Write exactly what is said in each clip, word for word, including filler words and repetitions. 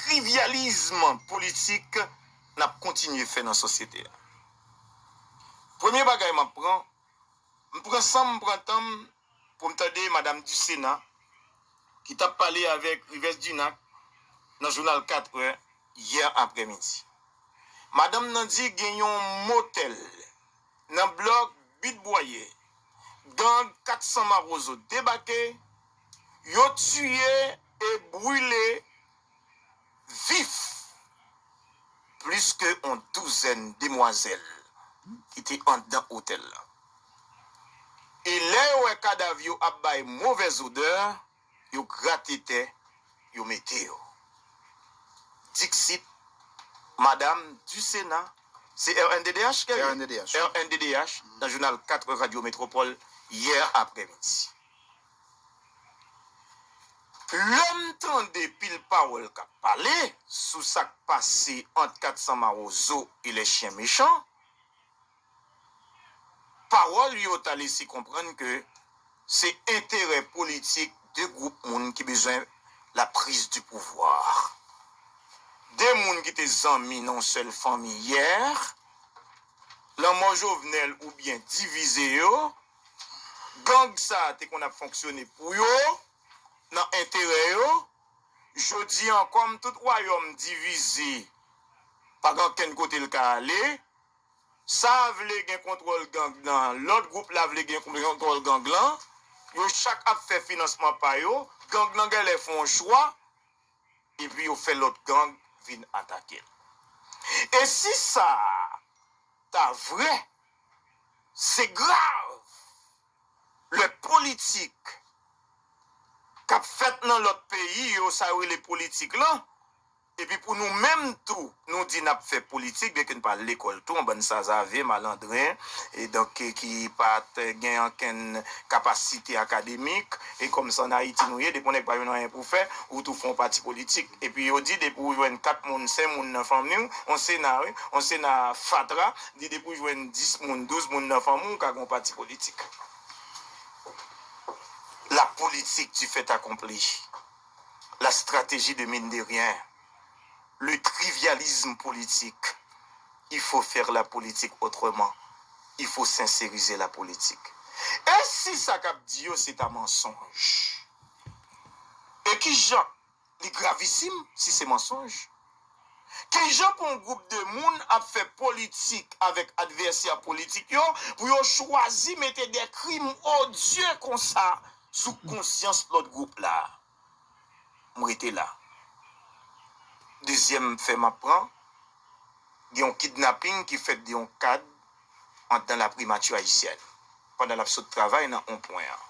trivyalizm politik n ap kontinye fè nan sosyete a. Premye bagay m ap pran, m pran san m, m pran tan m pou m tande Madanm Ducena ki t ap pale avèk Rivers Dunac nan jounal katrè yè aprèmidi. Madanm nan di gen yon motèl nan blòk Bit Bwaye, gang kat san Mawozo debake, yo tiye e brile vif plis ke yon douzèn demwazèl ki te anndan otèl la. E lè yo wè kadav yo ap bay movèz odè, yo grate tè, yo mete yo. Dixit, Madanm Ducena, se R N D D H ke li? R N D D H, wi. R N D D H, nan jounal katrè Radio Metropole, yè aprèmidi. Lè m tande pil pawòl k ap pale sou sa k pase ant kat san Mawozo e les chiens méchants, pawòl yo ta lese konprann ke se enterè politik de gwoup moun ki bezwen la prise du pouvoir. De moun ki te zanmi nan yon sèl fanmi yè, lanmò Jovenel oubyen divize yo, gang sa a te konn ap fonksyone pou yo, nan enterè yo. Jodi an, kòm tout wayòm divize, pa gen okenn kote l ka ale, sa a vle gen kontwòl gang nan, lòt gwoup la vle gen kontwòl gang lan, yo chak ap fè finansman pa yo, gang lan genlè fè yon chwa, epi yo fè lòt gang vin atake l. E si sa a ta vre, se grav lè politik k ap fèt nan lòt peyi yo, sa yo rele politik lan, epi pou nou menm tou, nou di n ap fè politik, byenke n pa al lekòl tou, yon bann sazave, malandren, e donk, ki, ki pa t gen okenn kapasite akademik, e kòm se ann Ayiti nou ye, depi yon nèg pa jwenn anyen pou fè, ou tou fè yon pati politik. Epi yo di, depi w jwenn kat moun, senk moun nan fanmi w, yon Sena, wi, yon Sena fatra, di depi w jwenn dis moun, douz moun nan fanmi w, ou ka gen yon pati politik. La politique du fait accompli. La stratégie de mine de rien. Le trivialisme politique. Il faut faire la politique autrement. Il faut sincériser la politique. E si sa k ap di yo se ta mansonj? E ki jan, li gravisim si se mansonj? Ki jan pou yon gwoup de moun ap fè politik avèk advèsè politik yo pou yo chwazi mete de krim odye konsa sou konsyans lòt gwoup la? M rete la. Dezyèm fè m ap pran, gen yon kidnaping ki fèt de yon kad anndan la primati ayisyèn pandan l ap sot travay nan Onpwen an.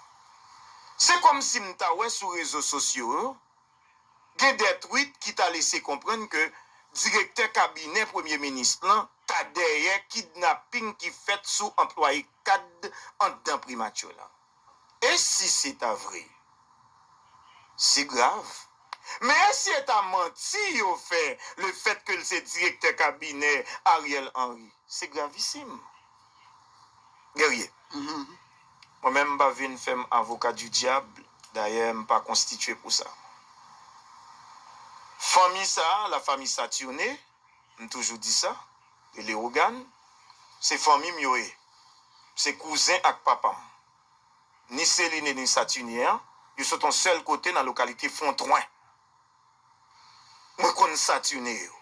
Se kòmsi m ta wè sou rezo sosyo yo, gen de twit ki ta lese konprann ke direktè kabinè premye minis lan ta dèyè kidnaping ki fèt sou anplwaye kad anndan primati lan. E si se ta vre? Se grav. Men e si e ta manti yo fè, le fait que l se direktè kabinè Ariel Henry? Se gravisim. Guerrier, mwen menm m pa vin fè m avoka du diable, dayè m pa konstitye pou sa. Fanmi sa a, la famille Saturné, m toujou di sa, de Leyogàn, se fanmi m yo ye. Se kouzen ak papa m. Ni Celine ni Saturné an, yo sot yon sèl kote nan lokalite Fontwen. Mwen konn Saturné yo.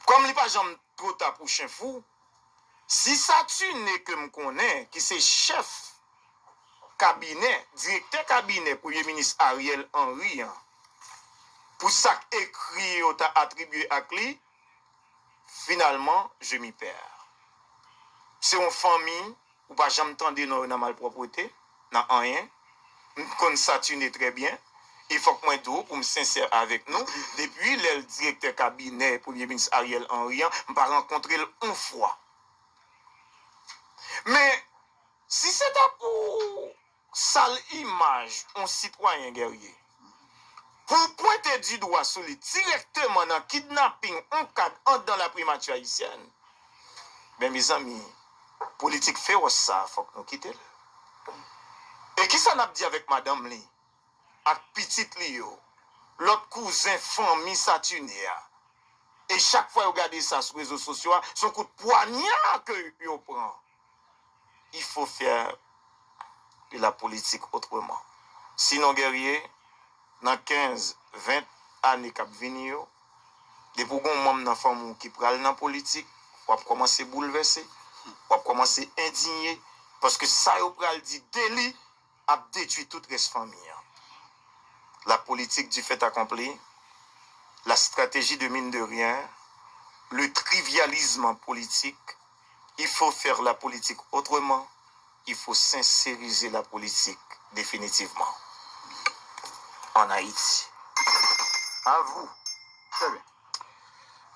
Kòm li pa janm twò ta pou chen fou, si Saturné ke m konnen, ki se chèf kabinè, direktè kabinè premye minis Ariel Henry an, pou sa k ekri yo ta atribye ak li, finalman, je m'y perds. Se yon fanmi, ou pa janm tande non yo nan malpwòpte, nan anyen. M konn Saturné trè byen, e fòk mwen di w, pou m sensè avèk nou, depi lè l direktè kabinè premye minis Ariel Henry an, m pa rankontre l yon fwa. Men, si se ta pou sal imaj yon sitwayen, Guerrier, pou w pwente di dwa sou li dirèkteman nan kidnaping yon kad anndan la primati ayisyèn, ben, mezanmi, politik fewòs sa a, fòk nou kite l. E kisa n ap di avèk madanm li, ak pitit li yo, lòt kouzen, fanmi Saturnin an. E chak fwa yo gade sa sou rezo sosyo a, se yon kout pwanya ke yo pran. Il faut faire de la politique autrement. Sinon, Guerrier, nan kenz, ven ane k ap vini yo, depi w gen yon manm nan fanmi w ki pral nan politik, w ap kòmanse boulvèse, w ap kòmanse endinye, paske sa yo pral di de li ap detwi tout rès fanmi an. La politique du fait accompli, la stratégie de mine de rien, le trivialisme politique, il faut faire la politique autrement, il faut sincériser la politique définitivement en Haïti. À vous. Très bien.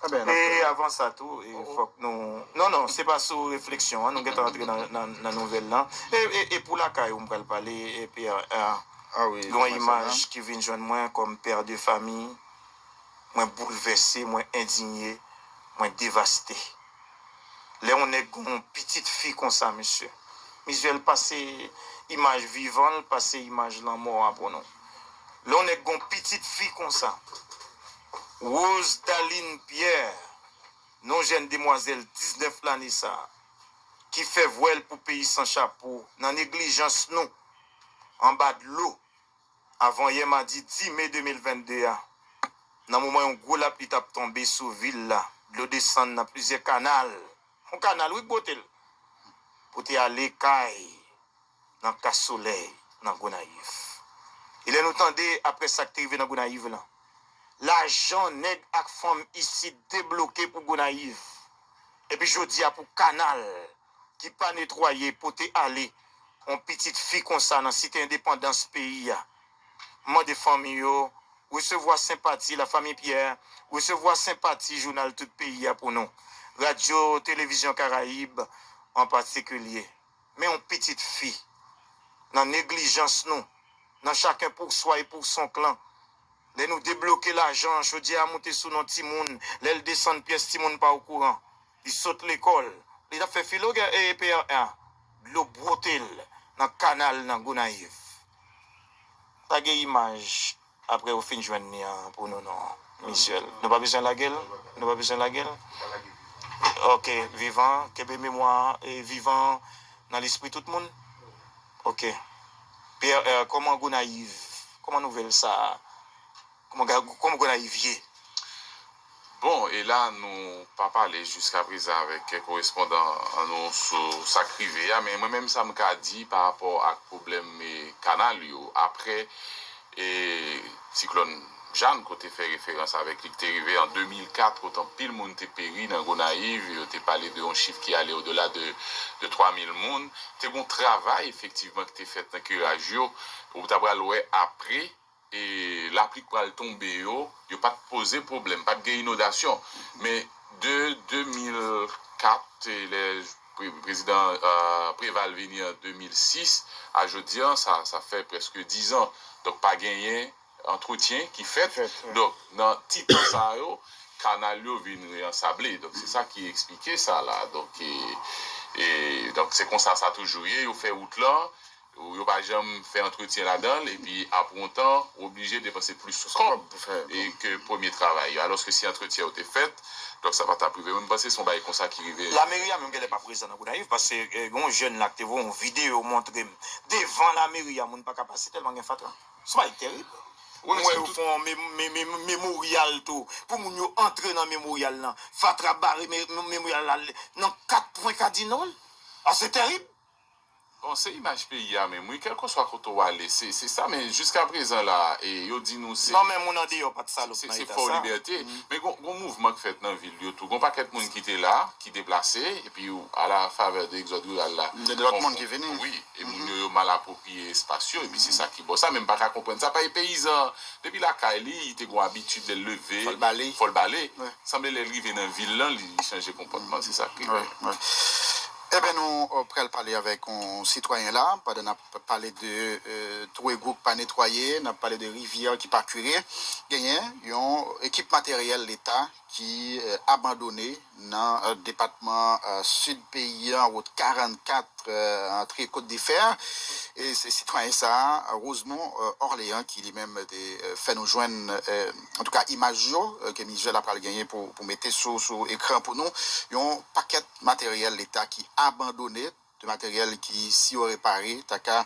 Très bien. E avan sa tou, e fòk nou... Non, non, se pa sou refleksyon an, nou gentan antre nan, nan, nan nouvèl lan. E, e, e pou lakay ou m pral pale, e P R A. Ah oui, Gen yon imaj ki vin jwenn mwen kòm pè de fami. Mwen boulvèse, mwen endinye, mwen devaste. Lè yon nèg gen yon pitit fi konsa, mesye, Mizuel pase imaj vivan l, pase imaj lanmò a pou nou. Lè yon nèg gen yon pitit fi konsa, Rose Daline Pierre, non jèn demwazèl diznèf lane sa a, ki fè vwèl pou peyi san chapo, nan neglijans nou, anba dlo, avan yè madi dis me de mil vennde a, nan moman yon gwo lapli t ap tonbe sou vil la, dlo desann nan plizyè kanal, yon kanal wi k bwote l, pou te ale kay nan Ka Solèy, nan Gonayiv. E lè nou tande, apre sa k te rive nan Gonayiv lan, lajan nèg ak fanm isit debloke pou Gonayiv. Epi jodi a pou kanal ki pa netwaye pote ale yon pitit fi konsa nan Site Endepandans peyi a. M mande fanmi yo, resevwa senpati Lafanmi Pyè, resevwa senpati jounal Tout Peyi a pou nou, Radyo Televizyon Karayib an patikilye. Men yon pitit fi, nan neglijans nou, nan chacun pour soi et pour son clan. Lè nou debloke lajan an, chodyè a moute sou non timoun, lè l desann pyès timoun pa okouran. Li sot lekòl, li t ap fè filo gen E P R A, dlo bwote l nan kanal nan Gonayiv. Pa gen imaj apre yo fin jwenn li an pou nou non, Mizuel. Nou pa bezwen lage l? Nou pa bezwen lage l? Ok, vivan, kenbe memwa e vivan nan lespri tout moun. Ok. P R R, kòman Gonayiv? Kòman nouvèl sa a? Kòman, kòman Gonayiv ye? Bon, e la nou pa pale jiskaprezan avèk korespondan an nou sou sa k rive a, men mwen menm sa m ka di pa rapò ak pwoblèm e, kanal yo, apre e, siklòn Jeanne, ke w te fè referans avèk li, ki te rive an de mil kat, kote anpil moun te peri nan Gonayiv, yo te pale de yon chif ki ale odela de, de twa mil moun. Te gen yon travay, efektivman, ki te fèt nan kiraj yo, ou ta pral wè apre, e lapli k pral tonbe yo, yo pa t poze pwoblèm, pa t gen inondasyon. Men de de mil kat, lè pre- prezidan Preval vini an de mil sis, a jodi an, sa, sa fè prèske diz an. Donk, pa genyen antretyen ki fèt. Donk, nan ti tan sa yo, kanal yo vin reyansable. Donk, se sa ki eksplike sa la. Donk, e, e, donk, se konsa sa toujou ye. Yo fè wout lan, yo pa janm fè antretyen ladan l, epi apre yon tan, ou oblije depanse plis kòb e ke premye travay yo. Alòske si antretyen yo te fèt, donk sa pa t ap rive. Mwen, m panse se yon bagay konsa ki rive. Lameri a menm genlè pa prezan nan Gonayiv, paske e, gen yon jèn la ki te voye yon videyo montre m devan lameri a, moun pa ka pase tèlman gen fatra. Se yon bagay ki terib. Mwen wè yo fè yon me- me- me- memoryal tou, pou moun yo antre nan memoryal lan. Fatra bare me- me- memoryal la nan kat pwen kadinal. A, se terib. Bon, se imaj peyi a menm, wi, kèlkeswa kote w ale, se se sa, men jiskaprezan la, e yo di nou se. Non, men moun andeyò pa t salop nan eta sa. Se Fò Libète. Men gon gon mouvman k fèt nan vil yo tou. Gon pakèt moun ki te la, ki deplase, epi a la favè de egzòd riral la. Gen lòt moun ki vini. Wi, e moun yo, yo mal apwopriye espas yo, epi se sa ki bon. Sa menm pa ka konprann. Sa pa e peyizan, depi lakay li, li te gon abitid lè l leve, fò l bale. Fò l bale. Sanble lè l rive nan vil lan, li chanje konpòtman. Se sa k rive. Ebyen, nou pral pale avèk yon sitwayen la, pandan n ap pale de twou egou k pa netwaye, n ap pale de rivyè ki pa kire. Genyen yon ekip materyèl Leta ki abandone nan depatman sid peyi a, wout karannkat, antre Kot de Fè. E se sitwayen sa a, Rosemond Orléans, ki li menm te fè nou jwenn, antouka, imaj yo ke Michel ap pral genyen pou, pou mete sou, sou ekran pou nou, yon pakèt materyèl leta ki abandone, de materyèl ki, si yo repare, ta ka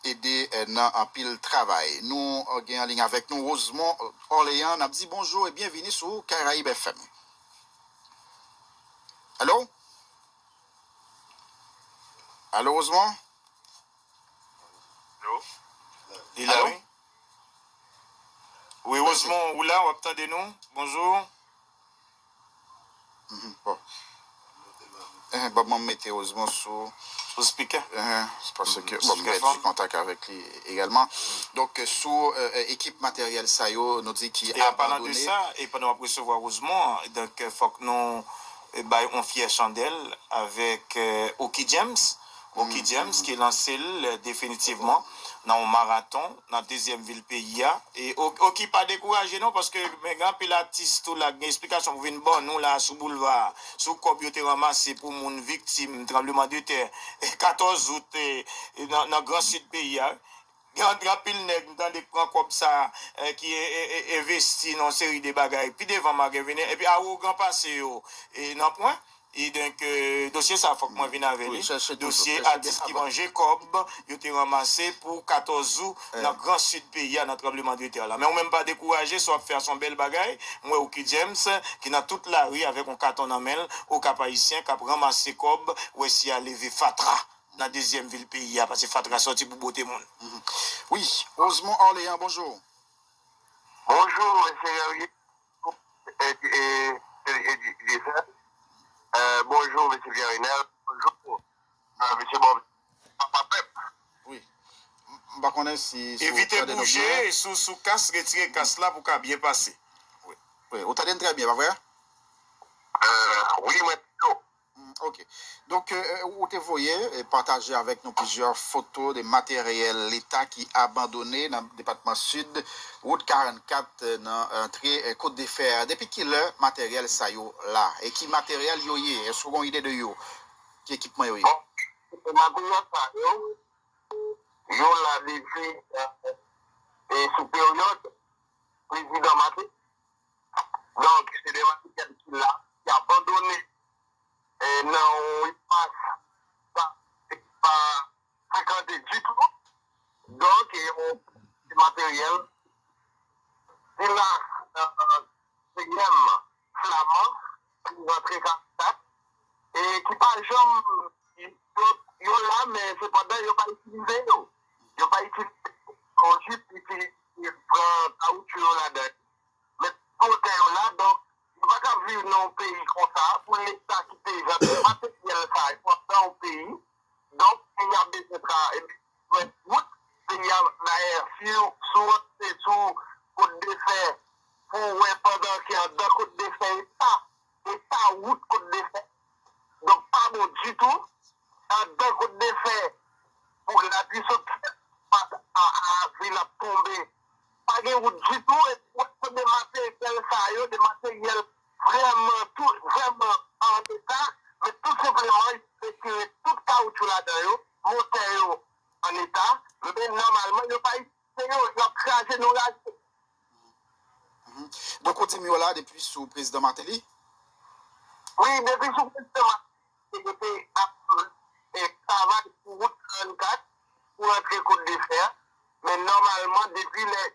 ede nan anpil travay. Nou gen an liy avèk nou Rosemond Orléans, n ap di bonjou e byenvini sou Karayib F M. Alo? Alo, Rosemond? Alo? Li la, wi. Wi, Rosemond, ou la, w ap tande nou? Bonjou. Bon. Bon, mwen mete Rosemond sou, sou speaker. Paske, bon, m pèdi kontak avèk li egalman. Donk, sou ekip materyèl sa yo, nou di ki abandone. E an palan de sa, e pandan w ap resevwa Rosemond, donk, fòk nou bay yon fyè chandèl avèk Oky James. Oky James ki lanse l definitivman nan yon maraton nan dezyèm vil peyi a. E Oky, pa dekouraje non, paske men gen anpil atis tou la ki gen esplikasyon pou vin ban nou la sou boulva a, sou kòb yo te ranmase pou moun viktim tranblemanntè katòz out nan, nan gran sid peyi a. Gen anpil nèg m tande k pran kòb sa a, ki envesti nan yon seri de bagay. Pi devan m a gen vini, epi awogan pase yo, e nan pwen. E donk, dosye sa a fòk mwen vin avè li. Dosye atis ki manje kòb yo te ranmase pou katòz out nan gran sid peyi a nan tranblemanntè la. Men ou menm pa dekouraje, sa w ap fè a se yon bèl bagay. M wè Oky James ki nan tout lari avèk yon katon nan men l, Okap Ayisyen k ap ranmase kòb, wè si a leve fatra nan dezyèm vil peyi a, paske fatra sòti pou bote moun. Wi, Rosemond Orléans, bonjou. Bonjou, mesye Gabriel. E, e, e, e, e, e, e, bonjou, mesye Pierre Renel. Bonjou, mesye Bob. Papa pèp. Wi. M pa konnen si, si w tande nou byen. Evite bouje sou, sou kas, retire kas la pou ka byen pase. Wi. Wi, ou tande n trè byen, pa vre? Wi, mwen tande w. Ok. Donk, ou te voye, pataje avèk nou plizyè foto de materyèl leta ki abandone nan depatman Sid, wout karannkat, nan antre Kot de Fè a. Depi kilè materyèl sa yo la? E ki materyèl yo ye? Èske w gen yon ide de yo? Ki ekipman yo ye? Bon, materyèl sa yo, yo la depi, e sou peryòd prezidan Martelly. Donk, se de materyèl ki la, ki abandone, e, nan yon espas pa, pa frekante ditou. Donk, e yon, se materyèl Silas, e, Seyèm Flaman, ki rantre Karitas, e ki pa janm, yo, yo la, men sepandan, yo pa itilize yo. Yo pa itilize yo, jis itilize, pran kawoutchou yo ladan. Men tout motè yo la, donk, yo pa ka viv nan yon peyi konsa, pou Leta kite jan de materyèl sa yo andan yon peyi. Donk, peyi a bezwen tra-, e, bezwen wout, peyi a, dayè, si w, si w rantre sou Kot de Fè, pou w wè pandan ke andan Kot de Fè, e pa, e pa wout Kot de Fè. Donk, pa bon ditou. Andan Kot de Fè, pou lapli sot a, a, a, vil ap tonbe. Pa gen wout ditou, e w ap wè de materyèl sa yo, de materyèl vrèman, tou, vrèman an eta, men tou senpleman, yo retire tout kawoutchou ladan yo, motè yo an eta, men nòmalman, yo pa itilize yo, y ap kraze nou raje. Donk, ou di m yo la depi sou prezidan Martelly? Wi, depi sou prezidan Martelly. Yo te ap, e, travay sou wout karannkat pou rantre Kot de Fè a. Men nòmalman, depi lè,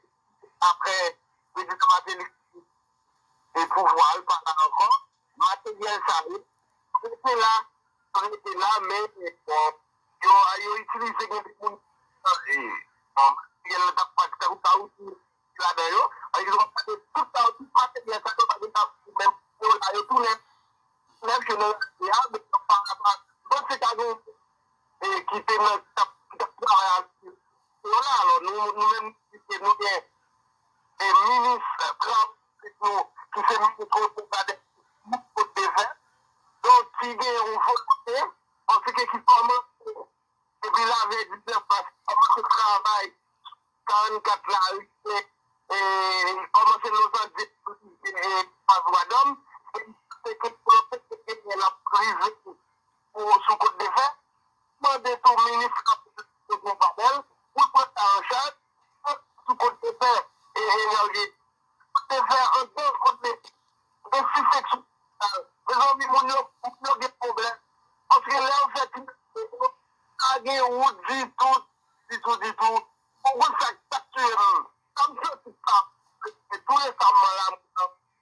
apre prezidan Martelly kite pouvwa a, l pa la ankò, materyèl sa yo rete la, rete la, men, bon, yo, yo itilize gen de moun, e, bon, materyèl la t ap pati tankou sa ou di, ladan yo. Alò, yo ap gade tout sa, tout materyèl sa yo, pa gen sa menm yo la, yo tou nèf. Nèf yo nan lari a, men pa, pa, bon, se ta gen, e, ki te nan, ki t ap, ki t ap travay ak yo la. Alò, nou, nou menm, nou gen, e, minis, e, travay nou, ki se minis Rodrigue Badet, Kot de Fè. Donk, ki gen yon volonte, anfin, ki kòmanse depi lane diznèf mas, kòmanse travay karannkat la, rive, e, kòmanse lozande, e, pa dwa dòm, te fè antant kont Meti. E si se sou, mezanmi, moun yo, moun yo gen pwoblèm. Paske lè yo fè ti, pa gen wout ditou, ditou, ditou. Ou konn sa k, sa k touye m? Sa m santi sa, tou resaman la,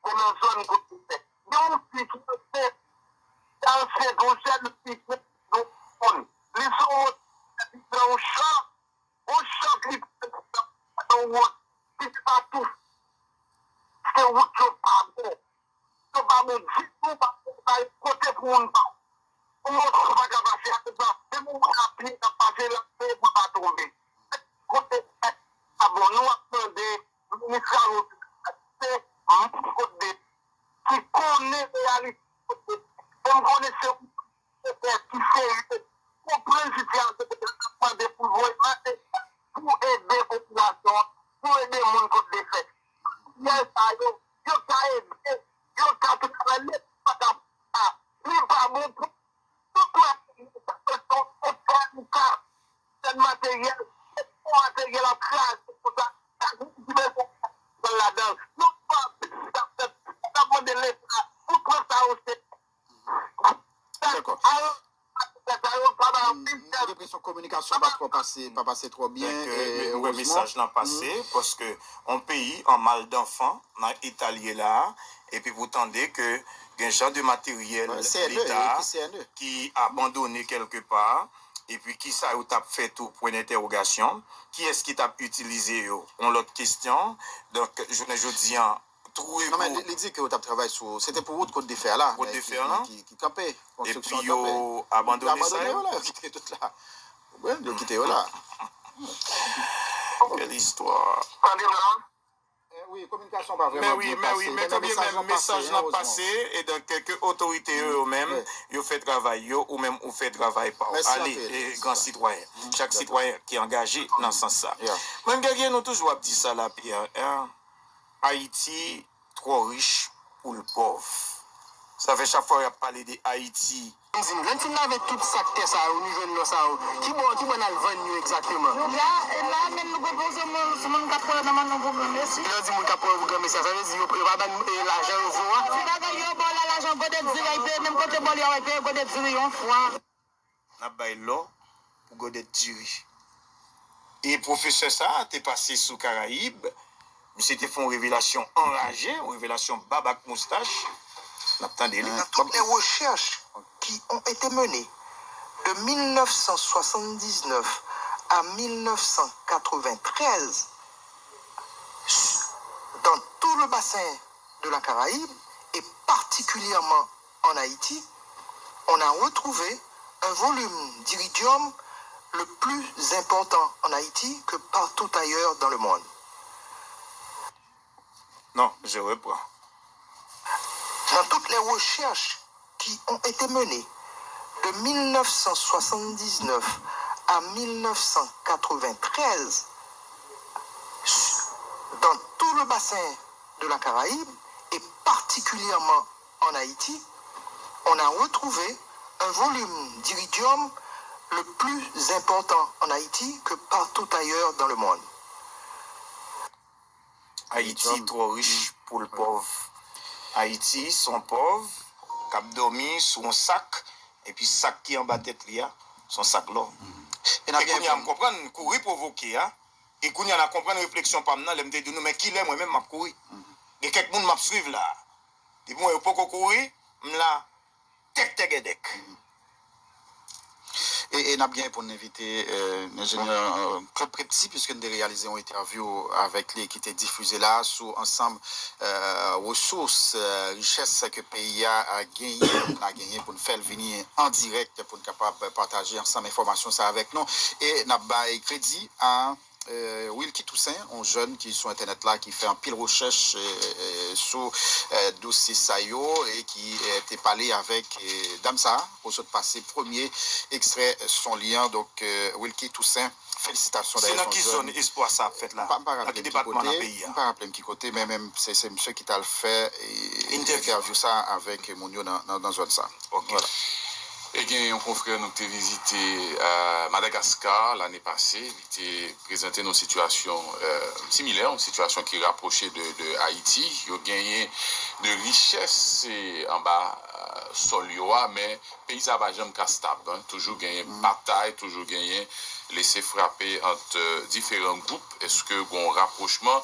mwen nan zòn kote m fè. Gen yon fi ki te, ansent, yon jèn fi ki te, yon moun. Li sou wot, li pran yon chòk, yon chòk li pran nan wot. Li te pa tou, se wout yo pa bon. Yo pa bon ditou, pa, pa gen kote pou moun pase. Pou moto pa ka pase, a tout sa, menm yon moun a pye k ap pase, l ap veye pou l pa tonbe. Kote pa bon, nou ap mande minis Rano, se moun kot de, ki konnen reyalite kot de. E m konnen se yon pèp ki serye, konprann sitiyasyon kote l ap mande pou l voye materyèl pou ede popilasyon an, pou ede moun kot de fè. Yè sa yo, yo ka ede, yo ka travay, men pa ka, li pa bon pou tout materyèl, sa yo fè yon ka, sèl materyèl, yon materyèl ap kraze konsa, chak moun ki bezwen pran ladan l. Nou pa, sa, sa, sa mande Leta pou pran sa yo se Dakò. M gen enpresyon kominikasyon pa twò pase, pa pase twò byen, e, erezman. Mesaj lan pase, paske yon peyi an mal danfan nan eta l ye la a, epi pou tande ke gen jan de materyèl Leta ki abandone kèlke pa, epi kisa yo t ap fè tou, pwen dentèwogasyon, kiyès ki t ap itilize yo, yon lòt kesyon. Donk, jounen jodi an, tou ego. Non, men li, li di ke yo t ap travay sou, se te pou wout kot de fè a la, men ki, ki, ki kanpe, konstriksyon an kanpe. Epi yo abandone sa yo. Yo abandone yo la, yo kite tout la. Wi, yo kite yo la. Bèl istwa. Tande m la? Eh, wi, kominikasyon pa vrèman byen pase, men mesaj lan pase, erezman. Mesaj lan pase, e donk, ke otorite yo, yo menm, yo fè travay yo, ou menm, ou fè travay pa w. Ale, e, gran sitwayen. Chak sitwayen ki angaje nan sans sa. Mwen, Guerrier, nou toujou ap di sa la, Pierre, en. Ayiti twò rich pou l pòv. Sa fè chak fwa y ap pale de Ayiti. M di nou, lè n fin lave tout sak tè sa yo, nou jwenn lò sa yo, ki bò, ki bò n al vann yo egzakteman? Nou la, e la menm nou pran pou se moun, se moun k ap pran nan men nou pou granmesi. Lè w di moun k ap pran pou granmesi a, sa vle di yo, yo pa ban n, e, lajan yo vo a? Ti bagay yo ba w la, lajan gode diri a, y peye menm kote bò l yo a, y peye gode diri yon fwa. N ap bay lò pou gòdèt diri. E pwofesè sa a te pase sou Karayib, misye te fè yon revelasyon anraje, yon revelasyon bab ak moustach. N ap tande li. Dans toutes les recherches qui ont été menées de mille neuf cent soixante-dix-neuf à mille neuf cent quatre-vingt-treize dans tout le bassin de la Caraïbe et particulièrement en Haïti, on a retrouvé un volume d'iridium le plus important en Haïti que partout ailleurs dans le monde. Non, je reprends. Dans toutes les recherches qui ont été menées de mille neuf cent soixante-dix-neuf à mille neuf cent quatre-vingt-treize dans tout le bassin de la Caraïbe et particulièrement en Haïti, on a retrouvé un volume d'iridium le plus important en Haïti que partout ailleurs dans le monde. Ayiti twò rich pou l pòv. Ayiti se yon pòv k ap dòmi sou yon sak, epi sak ki anba tèt li a, se yon sak lò. E kounye a m konprann kouri pwovoke a, e kounye a n a konprann refleksyon pa m nan lè m te di nou, men kilè mwen menm m ap kouri? Gen kèk moun m ap swiv la a. Depi m wè yo poko kouri, m la tèktègèdèk. E, e n ap gen pou n envite, e, enjenyè, e, Claude Prepty, piske n te reyalize yon entèvyou avèk li ki te difize la sou ansanm, e, resous, e, richès ke peyi a, a genyen, pou n a genyen, pou n fè l vini an dirèk, pou n kapab pataje ansanm enfòmasyon sa avèk nou. E n ap bay kredi a e, Wilky Toussaint, yon jèn ki sou entènèt la, ki fè anpil rechèch, e, e, sou, e, dosye sa yo, e ki, e, te pale avèk, e, dam sa a, pou sot pase premye ekstrè son li an. Donk, e, Wilky Toussaint, felisitasyon dayè. Se nan ki zòn eksplwa sa ap fèt la? Nan ki depatman nan peyi a? M pa raple m ki kote, men, men se, se misye ki t al fè, e, entèvyou sa avèk moun yo nan, nan, nan zòn sa. Ok. Vwala. E gen yon konfrè nou k te vizite, euh, Madagaskar lane pase, li te prezante nou sitiyasyon, euh, similè, yon sitiyasyon ki rapwoche de, de Ayiti. Yo genyen de richès, eh, anba, euh, sòl yo a, men peyi sa pa janm ka stab, en. Toujou genyen batay, toujou genyen lese frape ant, euh, diferan gwoup. Èske gon rapwochman?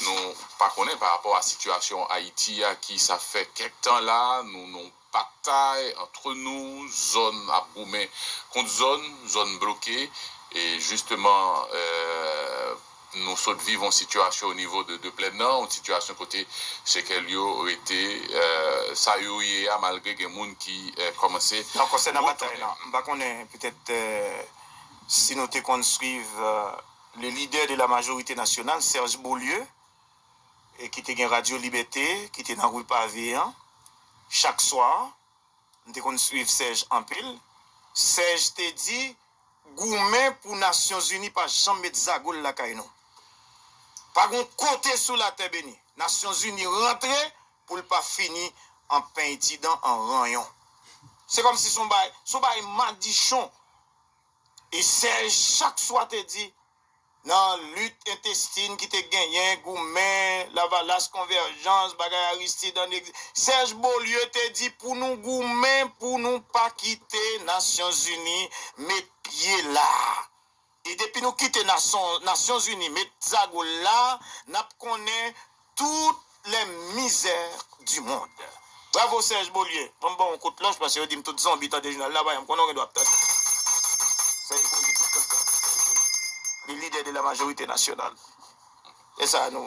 Nou pa konnen pa rapò a sitiyasyon Ayiti a ki sa fè kèk tan la, nou, nou batay antre nou, zòn ap goumen kont zòn, zòn bloke, e jisteman, euh, nou sot viv yon sitiyasyon o nivo de, de Plèn nan, yon sitiyasyon kote sekèl yo rete, euh, sa yo ye a, malgre gen moun ki, euh, kòmanse. Nan konsènan batay la, m pa konnen, petèt, euh, si nou te konn swiv, euh, le leader de la majorité nationale, Serge Beaulieu, e ki te gen Radyo Libète, ki te nan ri Pave an, chak swa, m te konn swiv Serge anpil. Serge te di, goumen pou Nasyonzini pa janm met zago l lakay nou. Pa gon kote sou latè beni Nasyonzini rantre pou l pa fini an peny ti dan, an ranyon. Se kòmsi se yon bagay, se yon bagay madichon. E Serge chak swa te di, nan lit entestin ki te genyen, goumen, Lavalas, Konvèjans, bagay Aristide, an egz-, Serge Beaulieu te di pou nou goumen, pou nou pa kite Nasyonzini met pye la. E depi nou kite Nasyon, Nasyonzini met zago l la, n ap konnen tout lè mizè di mond. Bravo Serge Beaulieu. Ban m ba w yon kout klòch, paske yo di m tout zonbi tande jounal la, pa janm konnen, w gen dwa ap tande. Serge Beaulieu, tout tan. Le leader de la majorité nationale. E sa, nou,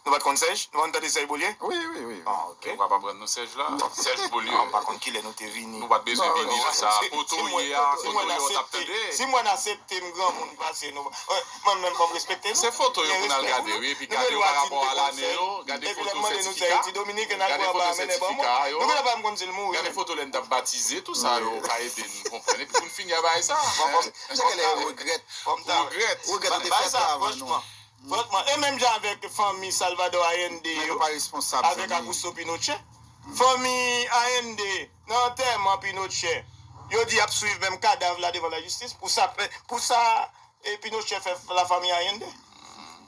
nou pa t konn Serge? Nou pa t tande Serge Beaulier? Wi, wi, wi, wi. Ah, ok. Ou p ap aprann nou Serge la? Serge Beaulier. Ah, m pa konn kilè nou te vini. Nou pa t bezwen vini nan sa. Kote w ye a, kote w ye a, w t ap tande. Si mwen aksepte m granmoun pase nou, mwen menm fò m respekte nou. Se foto yo pou n al gade, wi, epi gade yo pa rapò a lane yo, gade foto sètifika yo, gade foto sètifika yo, gade foto lè n t ap batize, tou sa yo ka ede n konprann. Epi pou n fini a bagay sa, regrèt, regrèt, regrèt defèt la avan nou. Franchman, e menm jan avèk fanmi Salvador Allende yo, avèk Augusto Pinochet. Fanmi Allende, nan antèman Pinochet, yo di y ap swiv menm kadav la devan lajistis. Pou sa, pou sa, e Pinochet fè lafanmi Allende.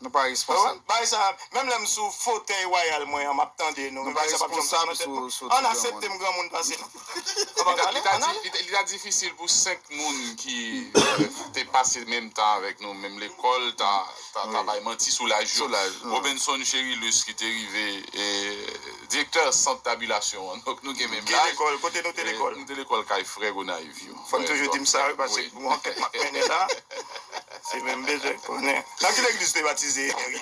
Nou pa responsab. Bay sa, menm lè m sou fotèy wayal mwen an, m ap tande nou. Nou pa responsab sou, sou. Ann aksepte m granmoun pase nou. Li ta, li ta di, li ta, li ta difisil pou senk moun ki, euh, te pase menm tan avèk nou, menm lekòl, ta, ta, ta bay manti sou laj yo. Sou laj, wi. Robenson Cherilus ki te rive, e, direktè sant tabilasyon an. Donk, nou gen menm laj. Ki lekòl? Kote nou te lekòl? Nou te lekòl kay frè Gonayiv yo. Fò n toujou di m sa, wi, paske pou ankèt m ap mennen la, se menm bezwen konnen. Nan ki legliz ou te batize, Henry?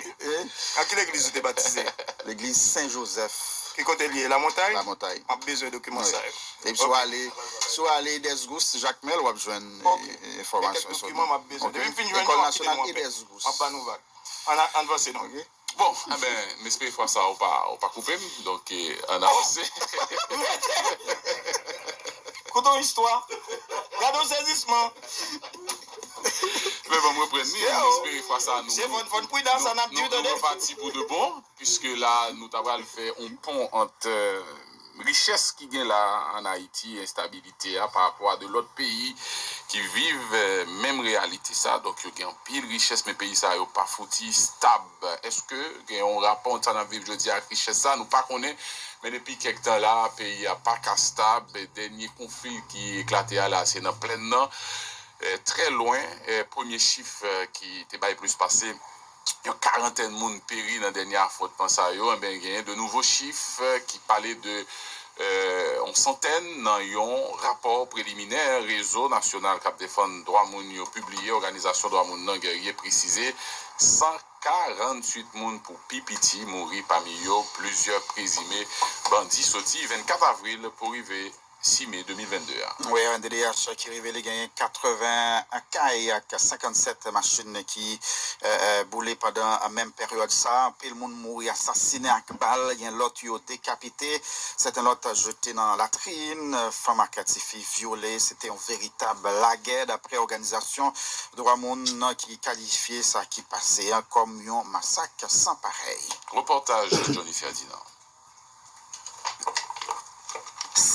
Nan ki legliz ou te batize? Legliz Sen Jozèf. Ki kote l ye? Lamontay? Lamontay. M ap bezwen dokiman sa yo. Epi si w ale, si w ale Edès Gous, Jakmèl, w ap jwenn, e, enfòmasyon sou li. Gen kèk dokiman m ap bezwen. Depi m fin jwenn yo, m ap kite nou anpè. Lekòl Nasyonal Edès Gous. M ap ba nou vag. Ann, ann vanse non. Bon, enben, m espere fwa sa a ou pa, ou pa koupe m. Donk, e, ann avanse. Koute yon istwa. Gade yon sezisman. Men bon, m reprann li. M espere fwa sa a nou, nou, nou, nou pati pou de bon. Piske la, nou ta pral fè yon pon ant, euh, richès ki gen la ann Ayiti, enstabilite a, pa rapò a de lòt peyi ki viv, euh, menm reyalite sa. Donk, yo gen anpil richès, men peyi sa yo pa fouti stab. Èske gen yon rapò ant sa n ap viv jodi a ak richès sa? Nou pa konnen. Men depi kèk tan la, peyi a pa ka stab. Dènye konfli ki eklate a la, se nan Plèn nan. Eh, trè lwen, eh, premye chif, eh, ki te bay plis pase yon karantèn moun peri nan dènye afwontman sa yo, enben, genyen de nouvo chif, eh, ki pale de, eh, yon santèn nan yon rapò preliminè Rezo Nasyonal k ap Defann Dwa Moun yo pibliye. Òganizasyon dwa moun nan, Guerrier, presize san karanntuit moun pou pi piti mouri, pami yo plizyè prezime bandi, soti vennkat avril pou rive sis me de mil vennde a. Wi, R N D D H ki revele genyen katreven kay ak senkannsèt machin ki, euh, euh, boule pandan menm peryòd sa. Anpil moun mouri asasinen ak bal, gen lòt yo dekapite, sèten lòt jete nan latrin, fanm ak tifi vyole. Se te yon veritab lagè, daprè òganizasyon dwa moun ki kalifye sa ki pase a kòm yon masak san parèy. Repòtaj Johnny Ferdinand.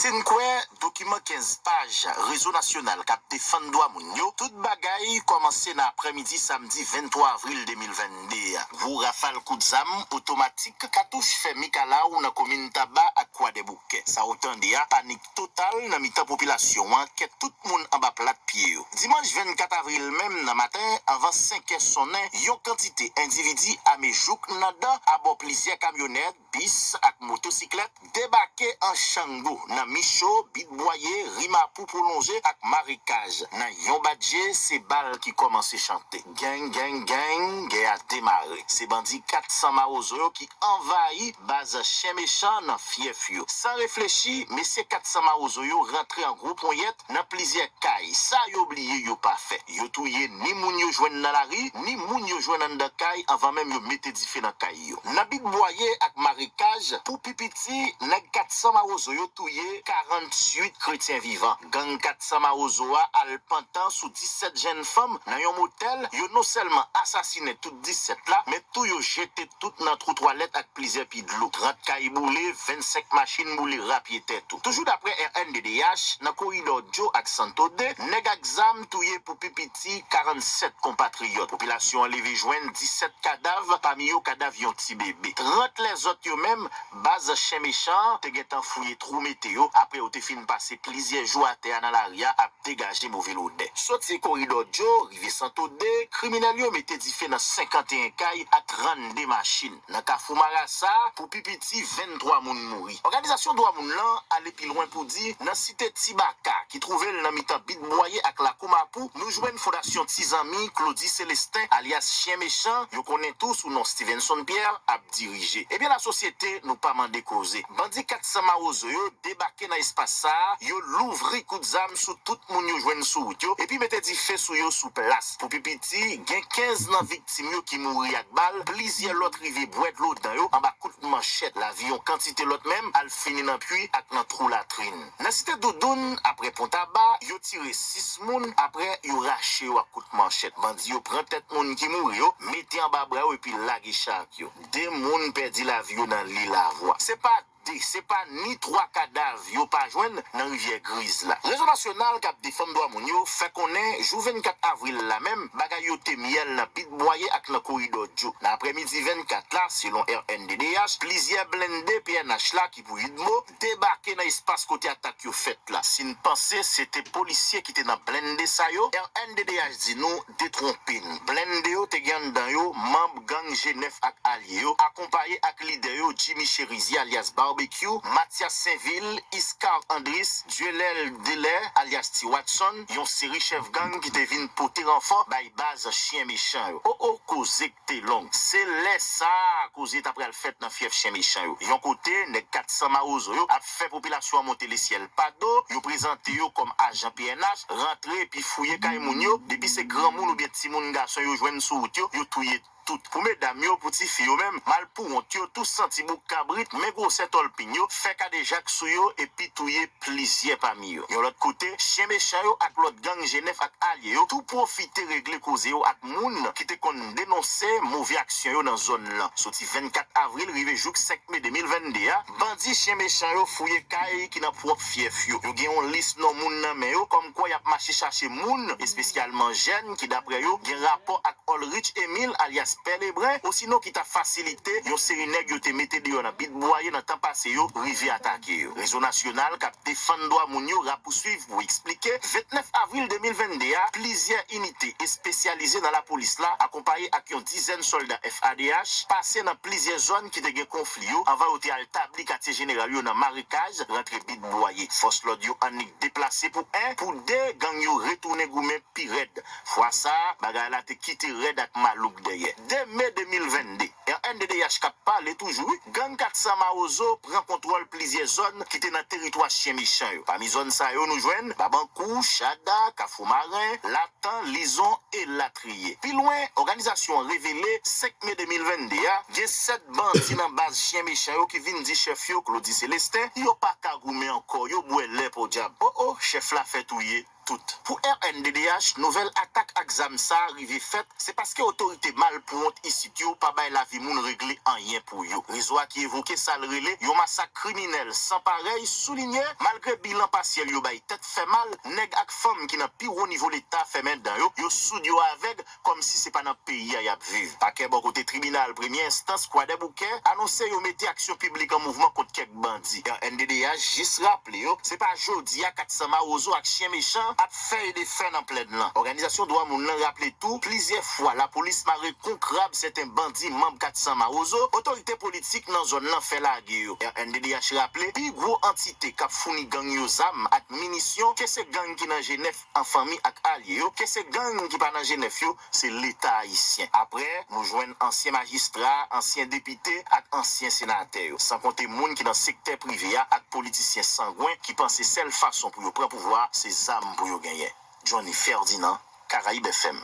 te n kwè dokiman kenz paj Rezo Nasyonal k ap defann dwa moun yo, tout bagay kòmanse nan aprèmidi samdi venntwa avril de mil vennde a. Gwo rafal kout zam otomatik, katouch fè mikalaw nan komin Taba ak Kwadèboukè. Sa w tande a, panik total nan mitan popilasyon an, kè tout moun anba plat pye yo. Dimanch vennkat avril menm nan maten, anvan senk è sonnen, yon kantite endividi ame jouk nan dan abò plizyè kamyonèt, bis ak motosiklèt debake an Chango, nan Micho, Bit Bwaye, Ri Mapou pwolonje ak Marekaj. Nan yon bat je, se bal ki kòmanse chante. Gang, gang, gang, gè a demare. Se bandi kat san Mawozo yo ki anvayi baz Chen Mechan nan fyèf yo. San reflechi, mesye kat san Mawozo yo rantre an gwo ponyèt nan plizyè kay. Sa yo bliye yo pa fè. Yo touye ni moun yo jwenn nan lari, ni moun yo jwenn anndan kay anvan menm yo mete dife nan kay yo. Nan Bit Bwaye ak Marekaj, pou pi piti, nèg kat san Mawozo yo touye karanntuit kretyen vivan. Gang kat san Mawozo a al pantan sou disèt jèn fanm nan yon motèl, yo non sèlman asasinen tout disèt la, men tou yo jete tout nan twou twalèt ak plizyè pi dlo. Trant kay boule, vennsenk machin boule rapyetè tou. Toujou daprè R N D D H, nan koridò Djo ak Santo de, nèg ak zam touye pou pi piti karannsèt konpatriyòt. Popilasyon an leve jwenn disèt kadav, pami yo kadav yon ti bebe. Trant lèzòt yo menm, baz Chen Mechan an te gentan fouye twou mete yo, apre yo te fin pase plizyè jou atè a nan lari a ap degaje move lodè. Soti koridò Djo, rive Santo de, kriminèl yo mete dife nan senkanteyen kay ak trannde machin. Nan Kafou Marasa, pou pi piti, venntwa moun mouri. Òganizasyon dwa moun lan ale pi lwen pou di, nan site Tibaka, ki twouve l nan mitan Bit Bwaye ak Lakou Mapou, nou jwenn Fondasyon Ti Zanmi, Claudy Célestin, alyas Chen Mechan, yo konnen tou sou non Stevenson Pierre, ap dirije. Ebyen, lasosyete, nou pa mande koze. Bandi kat san Mawozo yo debake nan espas sa a, yo louvri kout zam sou tout moun yo jwenn sou wout yo, epi mete dife sou yo sou plas. Pou pi piti, gen kenz nan viktim yo ki mouri ak bal, plizyè lòt rive bwè dlo dan yo anba kout manchèt. Lavi yon kantite lòt menm al fini nan pwi ak nan twou latrin. Nan site Doudoun, aprè Pon Taba, yo tire sis moun, aprè yo rache yo ak kout manchèt. Bandi yo pran tèt moun ki mouri yo, mete anba bra yo epi lage chak yo. De moun pèdi lavi yo nan Lilavwa. Se pa de, se pa ni twa kadav yo pa jwenn nan Rivyè Griz la. Rezo Nasyonal k ap defann dwa moun yo fè konnen jou vennkat avril la menm, bagay yo te myèl nan Bit Bwaye ak nan koridò Djo. Nan aprèmidi vennkat la, selon R N D D H, plizyè blende P N H la ki pou UDMO debake nan espas kote atak yo fèt la. Si n panse se te polisye ki te nan blende sa yo, R N D D H di nou detwonpe n. Blende yo te gen anndan yo manm gang G nèf ak alye yo, akonpaye ak lidè yo Jimmy Chérizier alyas Barbecue, Mathias Sainvil, Iscar Andris, Dieuleul Delè alyas Ti Watson, yon seri chèf gang ki te vin pote ranfò bay baz Chen Mechan yo. O o, koze k te long. Se lè sa a koze ta pral fèt nan fyèf Chen Mechan yo. Yon kote, nèg kat san Mawozo yo ap fè popilasyon an monte lesyèl pa do, yo prezante yo kòm ajan P N H, rantre epi fouye kay moun yo, depi se granmoun oubyen timoun gason yo jwenn sou wout yo, yo touye tout. Pou medam yo, pou tifi yo menm, malpouwont yo tou santi bouk kabrit, men gwosè tòlpin yo, fè kadejak sou yo epi touye plizyè pami yo. Yon lòt kote, Chen Mechan yo ak lòt gang G nèf ak alye yo tou pwofite regle koze yo ak moun ki te konn denonse move aksyon yo nan zòn lan. Soti vennkat avril rive jouk senk me de mil vennde a, bandi Chen Mechan yo fouye kay ki nan pwòp fyèf yo. Yo gen yon lis non moun nan men yo, kòmkwa y ap mache chache moun, espesyalman jèn, ki daprè yo gen rapò ak Olrich Emile alyas Pè Lebren, osinon ki ta fasilite yon seri nèg yo te mete deyò nan Bit Bwaye nan tan pase yo rive atake yo. Rezo Nasyonal k ap defann dwa moun yo rapouswiv pou eksplike, vennèf avril de mil vennde a, plizyè inite espesyalize nan lapolis la, akonpaye ak yon dizèn sòlda F A D H, pase nan plizyè zòn ki te gen konfli yo anvan yo te al tabli katye jeneral yo nan Marekaj, rantre Bit Bwaye. Fòs lòd yo annik deplase pou en, pou de, gang yo retounen goumen pi rèd. Fwa sa a, bagay la te kite rèd ak malouk dèyè. De me de mil vennde, R N D D H k ap pale toujou, wi. Gang kat san Mawozo pran kontwòl plizyè zòn ki te nan teritwa Chen Mechan yo. Pami zòn sa yo, nou jwenn Babankou, Chada, Kafou Maren, Latan, Lizon, elatriye. Pi lwen, òganizasyon an revele, senk me de mil vennde a, gen sèt bandi nan baz Chen Mechan yo ki vin di chèf yo, Claudy Célestin, yo pa ka goumen ankò, yo bwè lè podyab. O o, chèf la fè touye. Tout. Pou R N D D H, nouvèl atak ak zam sa a rive fèt, se paske otorite malpouwont isit yo pa bay lavi moun regle anyen pou yo. Rezo a ki evoke sa l rele yon masak kriminèl san parèy soulinye, malgre bilan pasyèl yo bay tèt fè mal, nèg ak fanm ki nan pi wo nivo Leta fèmen dan yo, yo soud, yo avèg, kòmsi se pa nan peyi a y ap viv. Pakè bò kote tribinal premye enstans Kwadèboukè anonse yo mete aksyon piblik an mouvman kont kèk bandi. R N D D H jis raple yo, se pa jodi a kat san mawozo ak chen mechan ap fè e defè nan plèn lan. Òganizasyon dwa moun nan raple tou, plizyè fwa lapolis mare kou krab sèten bandi manm kat san mawozo, otorite politik nan zòn nan fè lage yo. R N D D H raple, pi gwo antite k ap founi gang yo zam ak minisyon, ke se gang ki nan G nèf an fanmi ak alye yo, ke se gang ki pa nan G nèf yo, se Leta ayisyen. Apre, nou jwenn ansyen majistra, ansyen depite ak ansyen senatè yo, san konte moun ki nan sektè prive a ak politisyen sangwen ki panse sèl fason pou yo pran pouvwa a, se zam pou yo genyen. Johnny Ferdinand, Caraïbes F M.